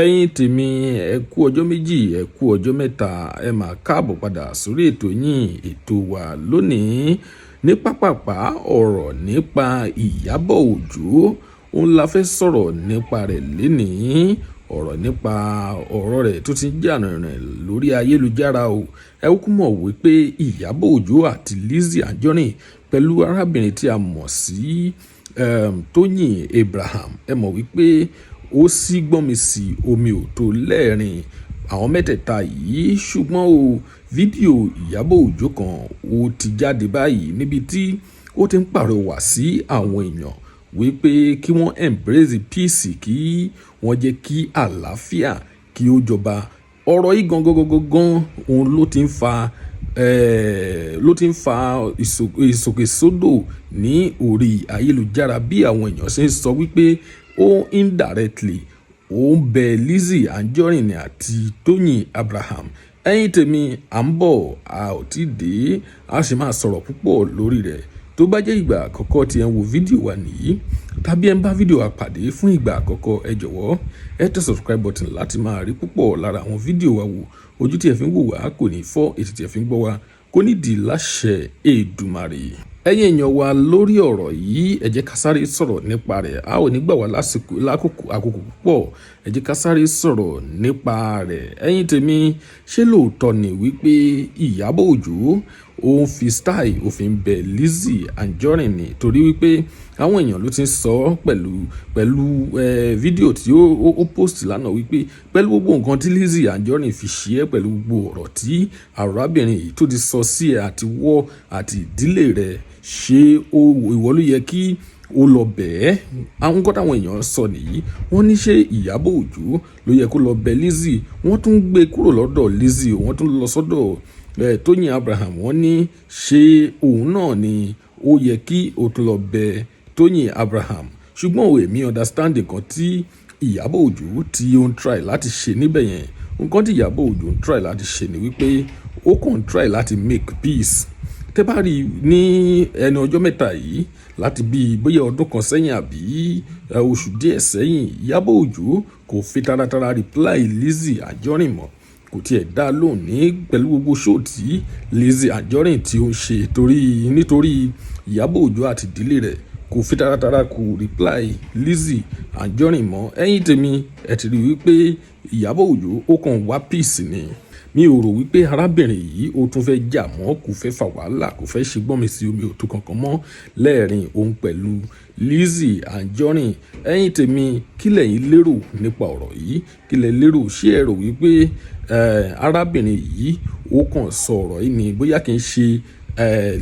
Ẹ̀yin tèmi, ẹ kú ọjọ́ 2, ẹ kú ọjọ́ 3, ẹ máa káàbọ̀ padà sórí ètò yín, ètò wa lónìí. Ní pápápá, ọ̀rọ̀ nípa Ìyábọ̀ Òjó òun la fẹ́ sọ̀rọ̀ nípa rẹ̀ lénìí. Ọ̀rọ̀ nípa ọ̀rọ̀ rẹ̀ tó ti ń jà rìnrìn lórí ayélujára o. Ẹ kúkú mọ̀ wípé Ìyábọ̀ Òjó àti Lizzy Anjorin pẹ̀lú arábìnrin tí a mọ̀ sí Tóyìn Abraham, ẹ mọ̀ wípé ó sì gbọ́n mi sí omi ò tó lẹ́ẹ̀rin àwọn mẹ́tẹ̀ẹ̀ta yìí. Ṣùgbọ́n o, fídíò Ìyábọ̀ Òjó kan ó ti jáde báyìí níbi tí ó ti ń pàrọwà sí àwọn èèyàn wípé kí wọ́n embrace peace, kí wọ́n jẹ́ kí àlàáfíà kí ó jọba. Ọ̀rọ̀ yìí gangan gangan gan òun ló ti ń fa ìsòkèsódò ní orí ayélujára, bí àwọn èèyàn ṣe ń sọ wípé ó indirectly ó ń bẹ Lizzy Anjorin àti Tóyìn Abraham. Ẹ̀yin tèmi, à ń bọ̀, a ò tí dé, a sì máa sọ̀rọ̀ púpọ̀ lórí rẹ̀. Tó bá jẹ́ ìgbà àkọ́kọ́ tí ẹ ń wo fídíò wa nìyí, tàbí ẹ ń bá fídíò wa pàdé fún ìgbà àkọ́kọ́, ẹ jọ̀wọ́, ẹ tẹ subscribe button láti máa rí púpọ̀ lára àwọn fídíò wa wò. Ojú tí ẹ fi ń wò wá kò ní fọ́, etí tí ẹ fi ń gbọ́ wá kò ní di láṣẹ Èdùmàrè. Ẹ̀yin èèyàn wa, lórí ọ̀rọ̀ yìí, ẹ jẹ́ ká sáré sọ̀rọ̀ nípa rẹ̀. A ò ní gbà wá lásìkò lákòókò àkókò púpọ̀. Ẹ jẹ́ ká sáré sọ̀rọ̀ nípa rẹ̀. Ẹ̀yin tèmi, ṣé lóòótọ́ ni wípé Ìyábọ̀ Òjó ó ń fi style òfin bẹ Lizzy Anjorin ni? Torí wípé àwọn èèyàn ló ti ń sọ pẹ̀lú fídíò tí ó post lánàá wípé pẹ̀lú gbogbo nǹkan tí Lizzy Anjorin fi ṣe é, pẹ̀lú gbogbo ọ̀rọ̀ tí arábìnrin yìí tó ti sọ sí ẹ àti wọ́ àti ìdílé rẹ̀, ṣé ìwọ ló yẹ kí ó lọ bẹ́ẹ̀? Àwọn nǹkan táwọn èèyàn sọ nìyí. Wọ́n ní ṣé Ìyábọ̀ Òjó ló yẹ kó lọ bẹ Lizzy? Wọ́n tún gbé kúrò lọ́dọ̀ Lizzy, wọ́n tún lọ sọ́dọ̀ Tóyìn Abraham. Wọ́n ní ṣé òun náà ni ó yẹ kí ó tún lọ bẹ Tóyìn Abraham? Ṣùgbọ́n o, èmi understand nǹkan tí Ìyábọ̀ Òjó tí ó ń try láti ṣe níbẹ̀ yẹn. Nǹkan tí Ìyábọ̀ Òjó ń try láti ṣe ni wípé ó kàn ń try láti make peace. Tẹ́ bá rí ní ẹnu ọjọ́ 3 yìí, láti bí bóyá ọdún kan sẹ́yìn àbí oṣù díẹ̀ sẹ́yìn, Ìyábọ̀ Òjó kò fi taratara reply Lizzy Anjorin mọ́. Kò tiẹ̀ dá lóhùn ní pẹ̀lú gbogbo show tí Lizzy Anjorin tí ó ń ṣe. Nítorí Ìyábọ̀ Òjó àti ìdílé rẹ̀, kò fi taratara kò reply Lizzy Anjorin mọ́. Ẹ̀yin tèmi, ẹ ti rí wípé Ìyábọ̀ Òjó ó kàn wá peace ni. Mi ò rò wípé arábìnrin yìí ó tún fẹ́ jà mọ́. Kò fẹ́ fà wàhálà, kò fẹ́ ṣe gbọ́n mi sí omi òtún kankan mọ́ lẹ́ẹ̀rin òun pẹ̀lú Lizzy Anjorin. Ẹ̀yin tèmi, kí lẹ̀yin lérò nípa ọ̀rọ̀ yìí? Kí lẹ lérò? Ṣé ẹ rò wípé arábìnrin yìí ó kàn sọ ọ̀rọ̀ yìí ni, bóyá kì í ṣe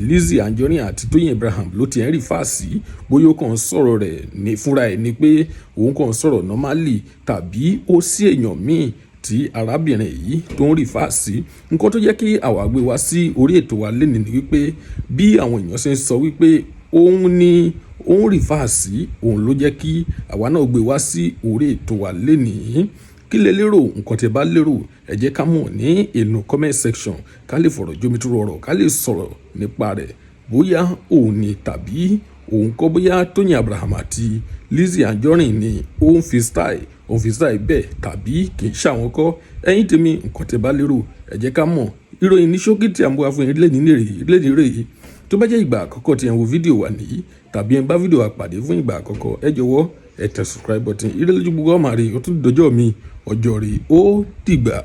Lizzy Anjorin àti Tóyìn Abraham ló ti ń refer sí, bóyá ó kàn sọ̀rọ̀ rẹ̀ ní fúnra ẹ̀ ni pé òun kàn sọ̀rọ̀ normally, tàbí ó sí èèyàn míì tí arábìnrin yìí tó ń refer sí? Nǹkan tó jẹ́ kí àwa gbé wá sí orí ètò wa lénìí ni wípé bí àwọn èèyàn ṣe ń sọ wípé òun ni òun refer sí, òun ló jẹ́ kí àwa náà gbé wá sí orí ètò wa lénìí. Kí lẹ lérò? Nǹkan tí ẹ bá lérò, ẹ jẹ́ ká mọ̀ ní inú comment section, ká lè fọ̀rọ̀ jomitoro ọ̀rọ̀, ká lè sọ̀rọ̀ nípa rẹ̀, bóyá òun ni tàbí òun kọ́, bóyá Tóyìn Abraham àti Lizzy Anjorin ni ó ń fi style, ó ń fi style bẹ́ẹ̀, tàbí kì í ṣàwọn kọ́. Ẹ̀yin tèmi, nǹkan tí ẹ bá lérò, ẹ jẹ́ ká mọ̀. Ìròyìn ní ṣókí tí a ń bọ́ wá fún yín lẹ́ni rèé. Tó bá jẹ́ ìgbà àkọ́kọ́ tí ẹ ń wo fídíò wa nìyí, tàbí ẹ ń bá fídíò wa pàdé fún ìgbà àkọ́kọ́, ẹ jọ̀wọ́, ẹ tẹ subscribe button. Ire lójú gbogbo ọmọ rè. Ó tún dọjọ́ mi, ọjọ́ rè, ó dìgbà.